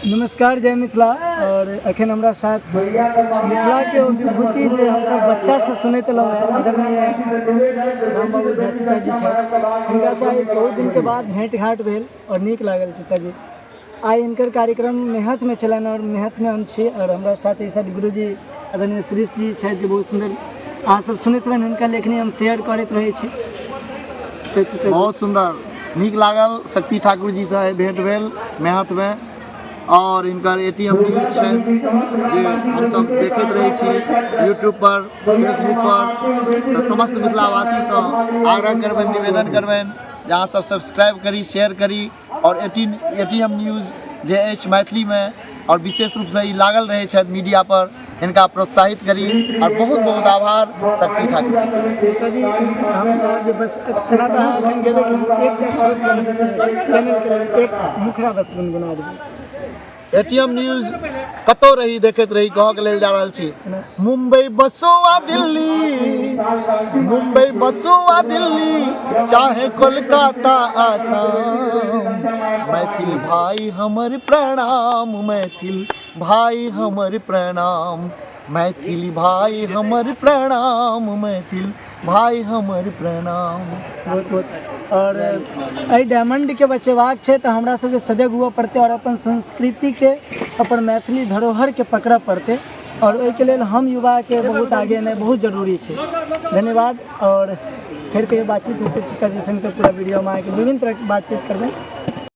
नमस्कार, जय मिथिला। और अखन हमरा साथ मिथिला के ओ विभूति जे हमसब बच्चा से सुनैत एलहुँ हेँ, आदरणीय राम बाबू झा चचा जी छथि। हिनकासँ आइ बहुत दिनके बाद भेँट घाँट भेल और नीक लागल चचा जी। आइ हिनकर कार्यक्रम मेहतमे छलनि और मेहतमे हम छी और हमरा साथ ई साइड गुरुजी आदरणीय श्रीश जी छथि जे बहुत सुन्दर अहाँ सब सुनैत रहनि, हिनकर लेखनी हम शेयर करैत रहै छी। तऽ चचा जी, बहुत सुन्दर, नीक लागल। शक्ति ठाकुर जी से भेंट भेल मेहतमे और हिनकर एटीएम न्यूज छनि जे हमसब देखैत रहै छी यूट्यूब पर, फेसबुक पर। तऽ समस्त मिथिलावासीसँ आग्रह करबनि, निवेदन करबनि जे अहाँ सब सब्सक्राइब करी, शेयर करी और एटीएम न्यूज जे अछि मैथिलीमे और विशेष रूपसँ ई लागल रहै छथि मीडिया पर, हिनका प्रोत्साहित करी और बहुत बहुत आभार शक्ति ठाकुर जी। चाचा जी, हम चाहब जे बस एना तऽ अहाँ एखन गेबे केलहुँ, एकटा छोट चैनल के लेल एक मुखड़ा बस गुनगुना देबै। एटीएम न्यूज कतौ रही देखैत रही, कहऽ के लेल जा रहल छी। मुंबई बसो आ दिल्ली, मुंबई बसो आ दिल्ली, चाहे कोलकाता आसाम, मैथिल भाई हमर प्रणाम, मैथिल भाई हमर प्रणाम, मैथिल भाई हमर प्रणाम, मैथिल भाई हमर प्रणाम। बहुत बहुत। और एहि डायमंडके बचेबाक छै तऽ हमरा सबके सजग हुअ पड़तै और अपन संस्कृतिके, अपन मैथिली धरोहरके पकड़ऽ पड़तै और ओहिके लेल हम युवाके बहुत आगे एनाइ बहुत जरूरी छै। धन्यवाद। और फेर कहियो बातचीत हेतै चचा जी संग तऽ पूरा वीडियोमे अहाँके विभिन्न तरहके बातचीत करबै।